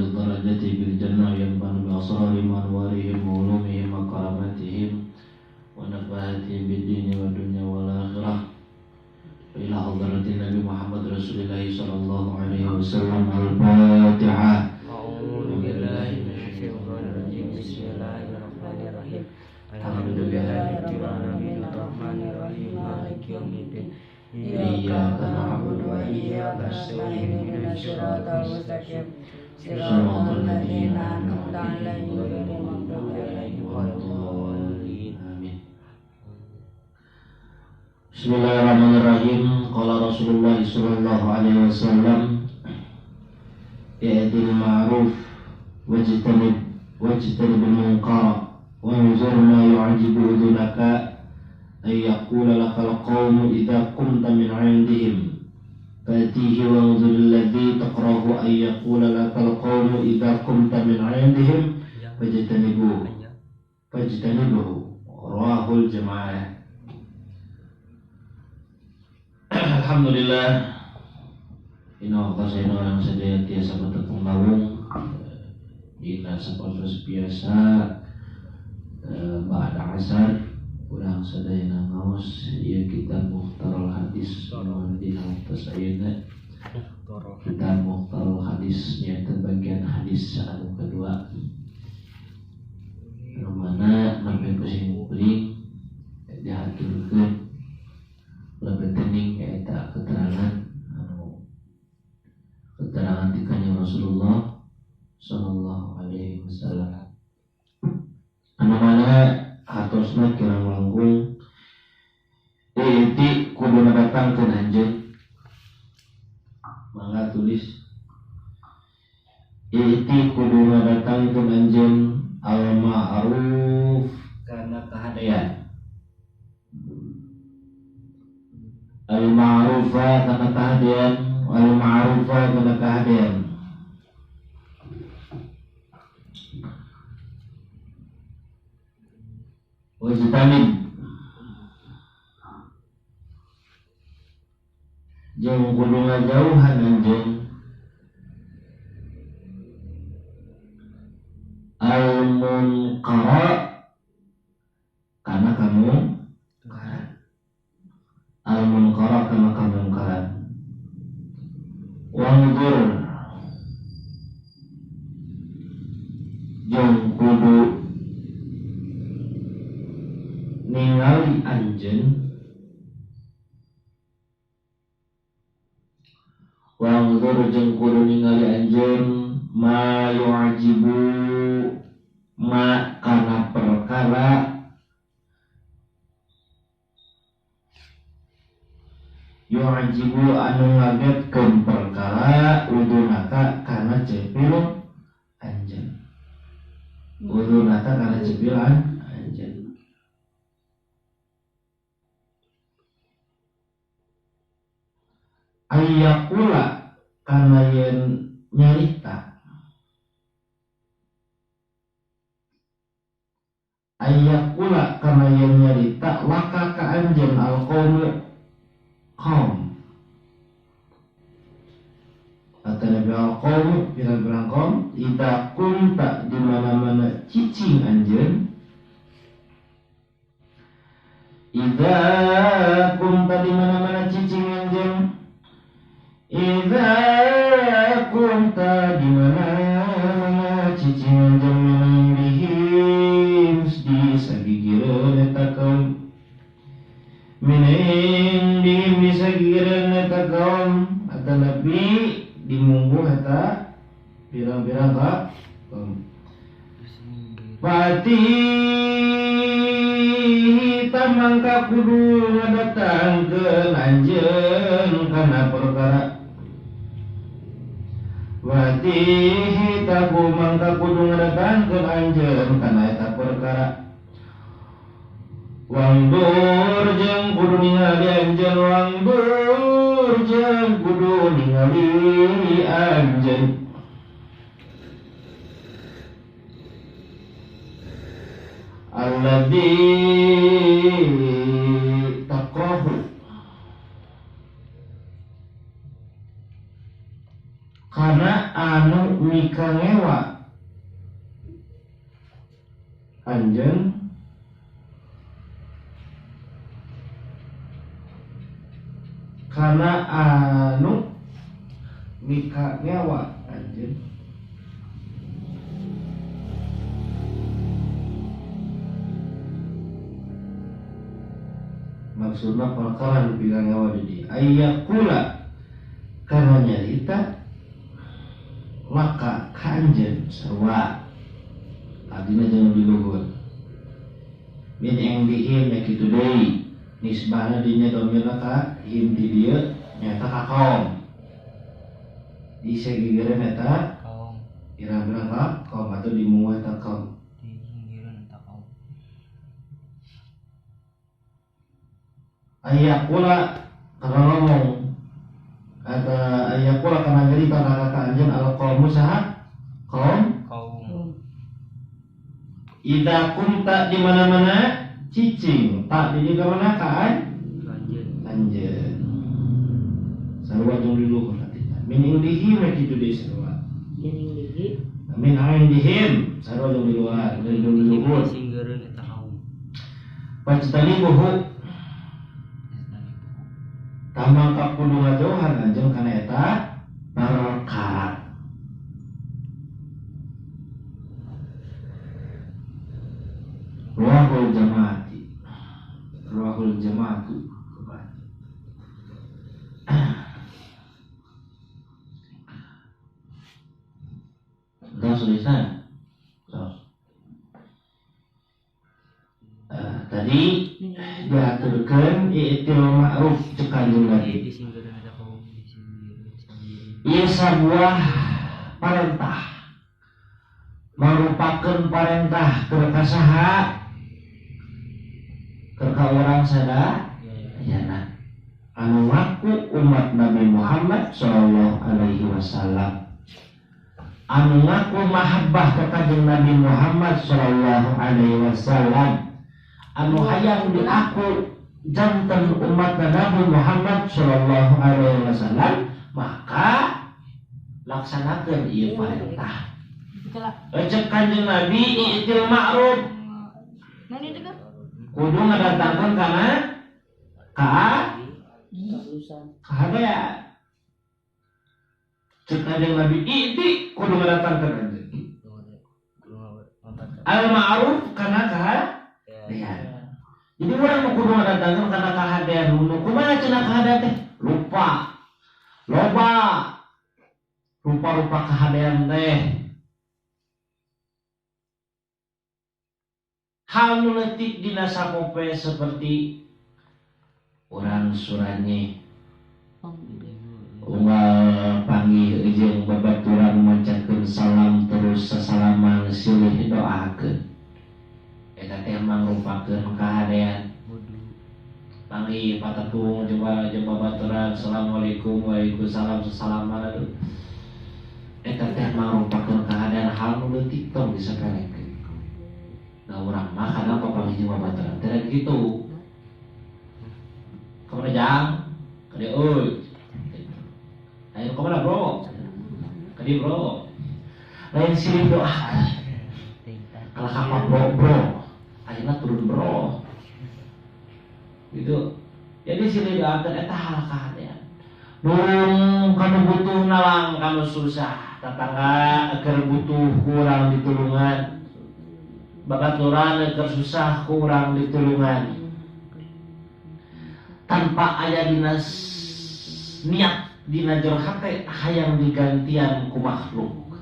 ila darajati bil jannah yanfa'u bi asrarihim wa anwarihim wa ulumihim wa karamatihim wa nafahatihim bid dini wa dunya wal akhirah ila hadratin Nabi Muhammad Rasulullah sallallahu alaihi wasallam. Al-Fatihah. A'udzu billahi minasyaitonir rajim. Bismillahirrahmanirrahim. Alhamdulillahirabbil alamin arrahmanir rahim maliki yaumiddin. Iyyaka na'budu wa iyyaka nasta'in ihdinas siratal mustaqim siratal siratal ladzina an'amta 'alaihim ghairil maghdubi 'alaihim waladdallin. Amin. Bismillahirrahmanirrahim. Qala Rasulullah sallallahu alaihi wasallam, i'til ma'ruf wajtanib al-munkar wanzur ma yu'jibu udunaka ay yaqula lakal qawmu idza qumta min 'indihim fatihi wanzur alladhi taqrahu ay yaqula lakal qawmu idza qumta min 'indihim fajtanibuhu. Rawahul jamaah. Alhamdulillah, ina wakasena orang sadaya tiasa betepung lawung dina sapertos biasa ba'da asar urang sadayana ngaos ieu kitab Mukhtarul Hadis dina waktos ayeuna. Kitab Mukhtarul Hadis nyaeta bagian hadis anu kedua anu mana nembe pusing muling dihaturkeun lebih tening eta keterangan anu keterangan ti Kanjeng Rasulullah sallallahu alaihi wasallam anu mana hatosna kirang langkung iti kudu ngadatangkeun anjeun. Mangga tulis iti kudu ngadatangkeun anjeun al ma'ruf kana kahadean, al ma'rufa kana kahadean, al ma'rufa kana kahadean. Wajtanib jeung kudu ngajauhan anjeun al munkara kana kamungkaran, al munkara kana kamungkaran. Wangzur jeung kudu ningali anjeun, wangzur jeung kudu ningali anjeun ma yu'jibu ma kana perkara yu'jibu anu ngagetkeun perkara udunaka kana cepil anjeun, udunaka kana cepil anjeun. Ayyakula kana yen nyarita, ayyakula kana yen nyarita laka ka anjeun alqaumu qaum atanabi alqaumu pirang-pirang kaum idza kunta di mana-mana cicing anjeun, idza kunta di mana-mana cicing anjeun, idza kunta di mana-mana cicing anjeun minandihim di sagigireun eta kaum, minandihim di sagigireun eta kaum atanabi dimungguh eta pirang-pirang ka kaum. Fatihi tamangka kudu ngadatangkeun anjeun kana perkara, watihi taku mangka kudu ngadatangkeun anjeun kana eta perkara. Wangdur jeung kudu ningali anjeun, wangdur jeung kudu ningali anjeun alladzi taqrahu karena anu mikangewa anjeun kana anu mikangewa anjeun maksudna perkara nu pikangewa di dieu ayyakula kana nyarita laka ka anjeun sarua adina jeung di luhur min indihim nya kitu deui nisbahna dinya domirna ka him di dieu nyaeta ka kaum di sagigireun eta kaum ira-ira ka kaum atau di muah eta kaum di singgireun eta kaum ayyakula kana ngomong eta ayyakula kana nyarita ka anjeun al qaumu saha kaum kaum ida kunta di mana-mana cicing tak di mana ka anjeun anjeun sarua jeung di luhur artina min indihi mah kitu deui sarua min indihi min indihim sarua jeung di luar jeung di luhur singgireun eta kaum pajtanibuhu tamang ka kudu ngajauhan anjeun kana eta perkara ruahul jamaati ruahul jamaatu udah selesai. Tadi diaturkeun i'til ma'ruf cek Kanjeng Nabi. Ieu sabuah parentah merupakan parentah keur ka saha? Keur ka urang sadayana anu ngaku umat Nabi Muhammad sallallahu alaihi wasallam, anu ngaku mahabbah ka Kanjeng Nabi Muhammad sallallahu alaihi wasallam, anu hayang diaku janten umat Nabi Muhammad sallallahu alaihi wasallam, maka laksanakeun ieu parentah. Cek Kanjeng Nabi i'til ma'ruf kudu ngadatangkeun kana ka kahadean. Cek Kanjeng Nabi i'ti kudu ngadatangkeun anjeun al ma'ruf kana kahadean. Jadi urang nu kudu ngadatangkeun kana kahadean nu kumaha cenah kahadean teh lupa loba rupa-rupa kahadean teh hal nu leutik dina sapope seperti urang suranye unggal panggih jeung babaturan macakeun salam terus sasalaman silih doakeun eta teh mangrupakeun kahadean. Panggih patepung jeung babaturan assalamualaikum waalaikumsalam sasalaman aduh eta teh mangrupakeun kahadean hal nu leutik tong disepelekeun. Nah urang mah kadang papanggih jeung babaturan teh kitu. Kamana jang? Ka dieu euy. Ayo kamana bro? Ka dieu bro. Lain silih doakeun. Kalah ka bro bro. Ayeuna turun bro. Gitu. Jadi silih doakeun eta hal kahadean. Nurung kanu butuh nalang kanu susah, tetangga keur butuh kurang ditulungan. Babaturan keur susah kurang ditulungan. Tanpa aya dina niat dina jero hate hayang digantian ku makhluk.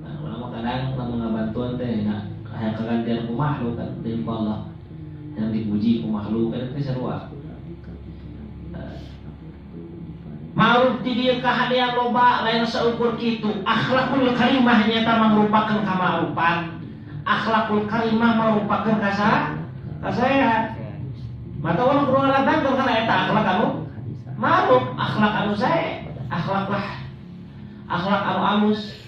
Nah, urang mah kadang lamun ngabantuan teh hayang kagantian ku makhluk kan deui ku Allah. Yang dipuji ku makhluk kan teh sarua. Ma'ruf di dieu kahadean loba lain saukur kitu. Akhlakul karimah nyaeta mangrupakeun kama'rufan. Akhlakul karimah merupakeun kasaean. Mata urang kudu ngadatangkeun kana eta akhlak anu ma'ruf, akhlak anu sae, akhlak lah. Akhlak anu alus.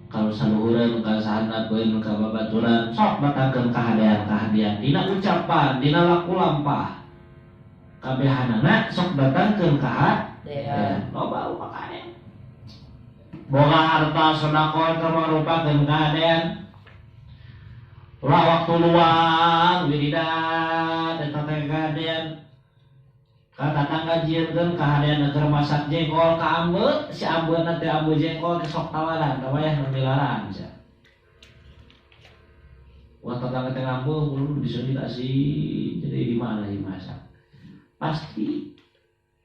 Kalau saluhureun ka sahandapeun ka babaturan sok datangkeun kahadean-kahadean dina ucapan, dina laku lampah. Kabehanana sok datangkeun kahadean. Loba rupa kahadean. Boga harta sedekah teh mangrupakeun kahadean. Ulah waktu luang wiridan eta teh kahadean. Ka tatangga jieunkeun kahadean keur masak jengkol ka ambe, si ambeuna teh ambe jengkol teh sok tawaran, tawayah nu milaran sia. Wah tetangga teh ngambe belum diseunit asin, jadi di mana dimasak? Pasti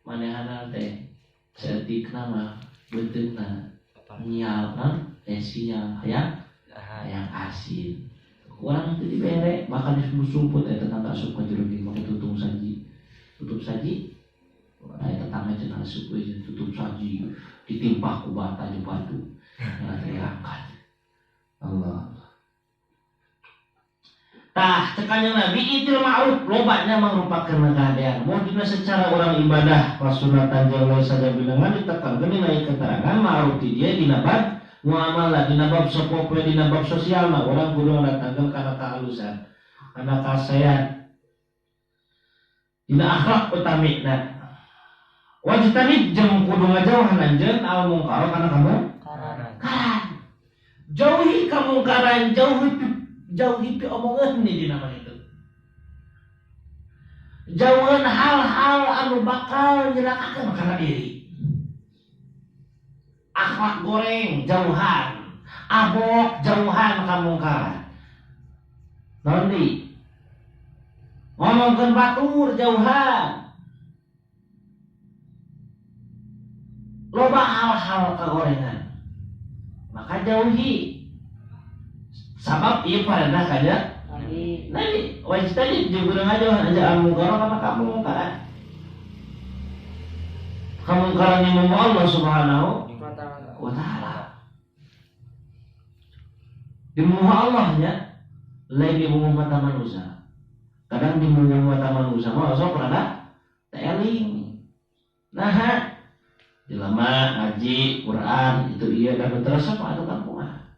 manehana teh saeutikna mah beuteungna nyial sinyal hayang hayang asin. Kurang teu dibere, bahkan disumput tetangga asup ka jero make tutung saji. Tutup saji. Aya tetangga cenah asup we tutup saji, ditimpah ku bata jeung batu. Nah, diangkat. Allah. Tah, cek Kanjeng Nabi itil ma'ruf lobanya mangrupakeun kahadean. Mun dina secara urang ibadah kasunatan jeung lain saja bilangan ditekankeun dina keterangan ma'ruf di dieu dina bab muamalah, dina bab sopopoe, dina bab sosial mah urang kudu ngadatangkeun kana kahalusan, kana kasaean. Dina akhlak utamina. Wajtanib jeung kudu ngajauhan anjeun al mungkar kana kamungkaran. Jauhi kamungkaran, jauhi pi omongan nih dina mah itu. Jauhan hal-hal anu bakal nyelakakeun kana diri. Akhlak goreng jauhan, abok jauhan kamungkaran. Naon deui? Ngomongkeun batur jauhan. Loba hal-hal kagorengan. Maka jauhi. Sabab ieu paredah kada Nabi wajib tadi juga ngajauhan aja al-mungkar kana kamungkaran. Kamungkaran yang Allah Subhanahu wa ta'ala. Di muka Allahnya lain di muka mata manusia. Kadang di muka mata manusia mah sok rada teeling. Nah, dilama ngaji Quran itu iya dan terus apa atuh kan kumaha.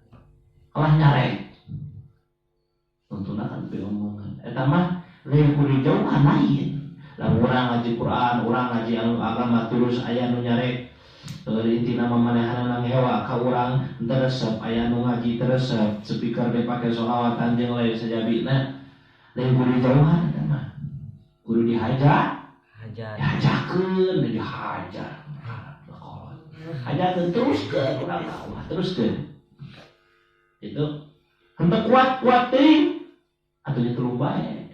Kalah nyarek. Tentunya kan omongan. Eta mah lain kudu jauhan lain. Lamun urang ngaji Quran, urang ngaji agama terus aya nu nyarek. Intina mah manehna ngewa ka urang teresep aya nu ngaji teresep, speaker dipake sholawatan jeung lain sajabina. Lain kudu jauhan eta mah. Kudu dihaja, dihajakeun, dihajar. Hajakeun teruskeun urang dakwah teruskeun. Itu henteu kuat-kuat teuing atuh nya tuluh bae.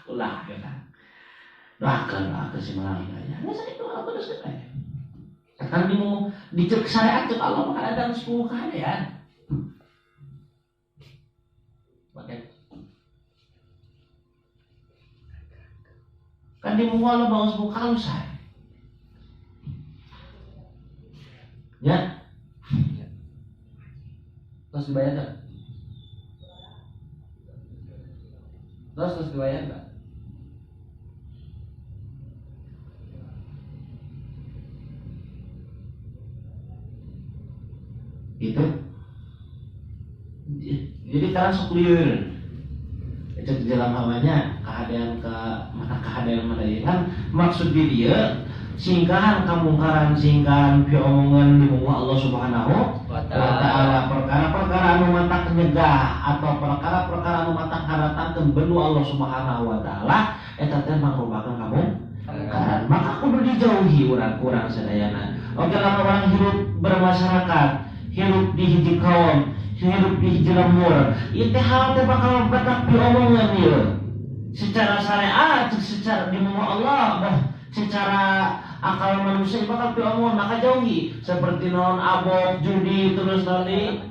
Ulah kita. Doakeun doakeun si malang hidayah. Geus sakitu teruskeun bae. Kan di mau dicek syariat cek Allah maka ada 10 kahadean. Pakai. Kan di mau Allah bawa 10 kalusan. Ya. Terus dibayar tak? Terus dibayar tak? Itu. Jadi sekarang sok lieur. Cek di dalam hawanya keadaan ke mana keadaan mana ieu kan maksud di dieu singkahan kamungkaran singkahan piomongan di muka Allah Subhanahu wa ta'ala perkara-perkara anu matak nyegah atau perkara-perkara anu matak ngadatangkeun benu Allah Subhanahu wa ta'ala eta teh mangrupakeun kamungkaran maka kudu dijauhi urang-urang sadayana. Oke lamun urang hirup bermasyarakat, hirup di hiji kaum, hirup di hiji lembur, ieu teh hal teh bakal batak piomongan ieu. Secara syariat, secara di muka Allah, bah secara akal manusia bakal piomongan maka jauhi seperti non abok, judi terus non di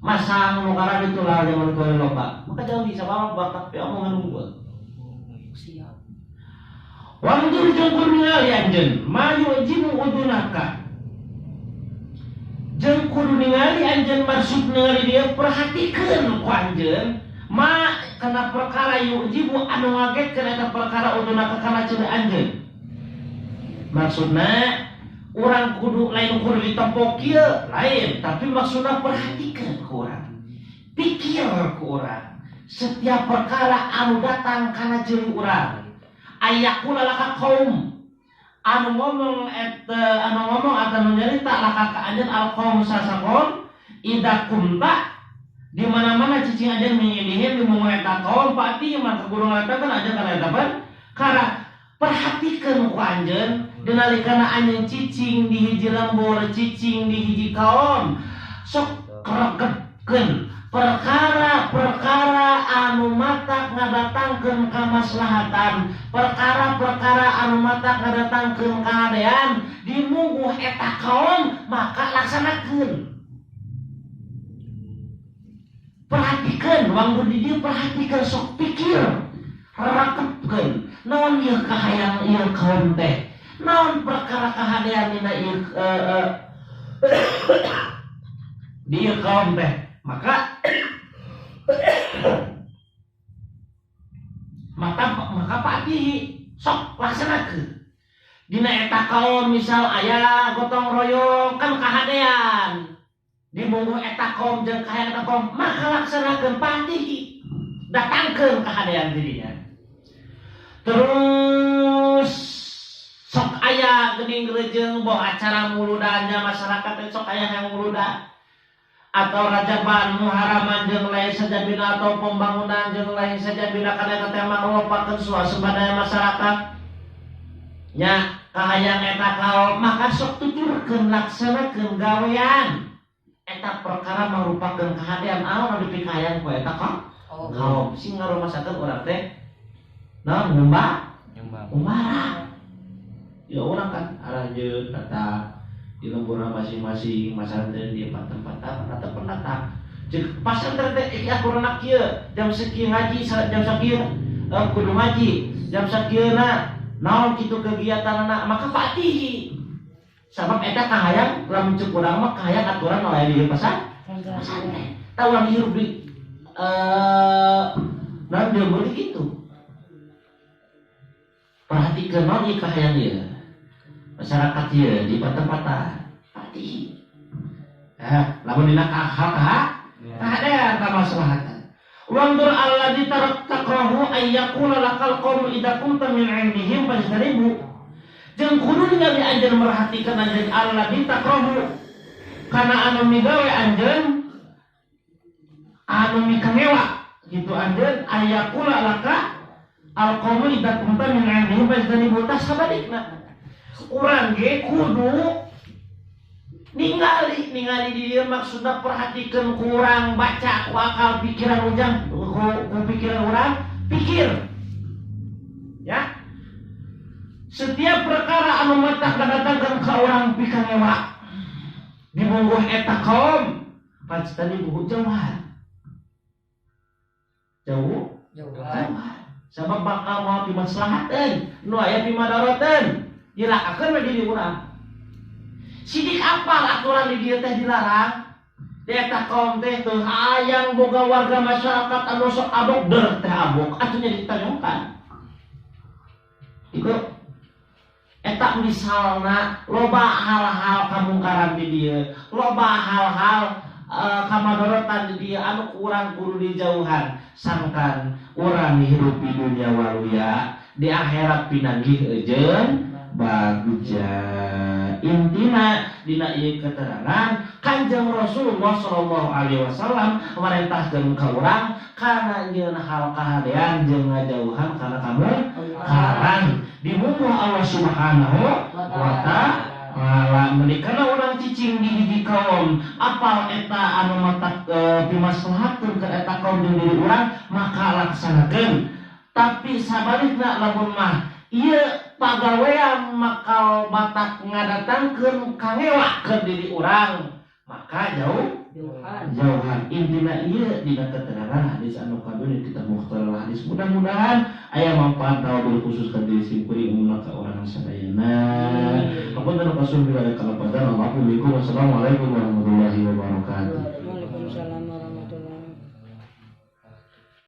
masang nu karena itu lah zaman kowe loba. Maka jauhi sabab bakal piomongan unggul. Siap. Wangdur jeung kudu ningali anjeun, mayu jibu udunaka. Jeung kudu ningali anjeun maksud ningali dia perhatikeun ku anjeun ma kana perkara yujibu anu ngagetkeun eta perkara udunaka kana ceuli anjeun. Maksudna urang kudu lain kudu ditempok kieu lain, tapi maksudna perhatikeun ku urang. Pikir ku urang setiap perkara anu datang kana ceuli urang. Ayakuna laka kaum Anu ngomong eta, anu ngomong atau nyarita laka ka anjeun al-qaum sasakon idza kunta di mana-mana cicing anjeun mingindihim di mung eta kaum pati maka kudu ngatakeun anjeun kana eta perkara. Perhatikeun ku anjeun dinalikana anjeun cicing di hiji lembur, cicing di hiji kaum, sok kregepkeun perkara-perkara anu matak ngadatangkeun kamaslahatan, perkara-perkara anu matak ngadatangkeun kahadean dimungguh eta kaum, maka laksanakeun. Perhatikeun wanggu di dieu, perhatikeun, sok pikir, rakepkeun naon ieu kahayang ieu kaum teh, naon perkara kahadean dina ieu di ieu kaum teh, maka maka patihi, sok laksanakeun dina eta kaum. Misal aya gotong royong kan kahadean dimungguh eta kaum jeung kahayang eta kaum, maka laksanakeun, patihi, datangkeun kahadean dirinya. Terus sok aya geuning rejeung boh acara muludannya masyarakat teh, sok aya yang muludan atau rajaban, muharaman jeung lain sajabina, atau pembangunan jeung lain sajabina, kana eta teh mangrupakeun swasembada masyarakat nya, kahayang eta kaum, maka sok tuturkeun, laksanakeun gawean eta perkara merupakeun kahadean anu dipikahayang ku eta kaum. Sing ngarumasakeun urang teh naon, ngumbah Nyumbang. Umbara ya, urang kan aranjeun kata di lemburan masing-masing masantren di tempat-tempat atau pendatang cek pasantren teh iki aturan kieu, jam sekian ngaji, jam sakieu kudu ngaji, jam sakieu na naon kitu kegiatanna, maka patihi sabab eta kahayang, lamun cek urang mah kahayang aturan nu aya di pasantren. Tah, urang hirup di naon di lembur gitu, perhatikan naon ieu kahayang ieu masyarakat ieu di tempatan, patihi. Lamun dina hal kahadean kamaslahatan. Wangdur alladzi takrahu ayyakula lakal qawmu idza kunta min indihim fajtanibu. Jeung kudu ningali anjeun, merhatikan anjeun alladzi takrahu kana anu migawe anjeun, anu mikangewa gitu anjeun, ayyakula laka al qawmu idza kunta min indihim fajtanibu. Tas sabalikna urang ge kudu ningali, ningali di dieu maksudna perhatikeun, kurang baca ku akal pikiran ujang, ku pikiran urang pikir ya, setiap perkara anu matak ngadatangkeun ka urang pikangewa dibungguh eta kaum, fajtanibu, jauhan, jauh. Jauhan. Sabab bakal moal pimaslahateun, nu aya pimadarateun, dilakakeun we diri urang. Sidik apal aturan di dieu teh dilarang di eta kaum teh, teu hayang boga warga masyarakat anu sok abok der teh abok atuh nya ditanyongkan itu eta. Misalna loba hal-hal kamungkaran di dieu, loba hal-hal kamadorotan di dieu anu kurang kudu dijauhan, sangkan urang hirup di dunia waluya, di akhirat pinanggih eujeun bagja. Intina dina ieu keterangan Kanjeng Rasulullah sallallahu alaihi wasallam merintahkeun ka urang kana nyieun hal kahadean jeung ngajauhan kana kamungkaran di Allah Subhanahu wa ta'ala. Menikana urang cicing di hiji kaum, apal eta anu matak pimaslahatkeun ka eta kaum jeung diri urang, maka laksanakeun. Tapi sabalikna lamun mah ieu pagawean makal matak ngadatangkeun kangewa ke diri urang, maka jauh. Jauhan. Jauhan. Intina ieu dina keterangan hadis anu kadua di kitab Mukhtar Hadis, mudah-mudahan aya manfaat bil khusus ka diri simkuring, umumna ka urang sadayana. Apunten kasun bila kalepatan. Wassalamualaikum warahmatullahi wabarakatuh.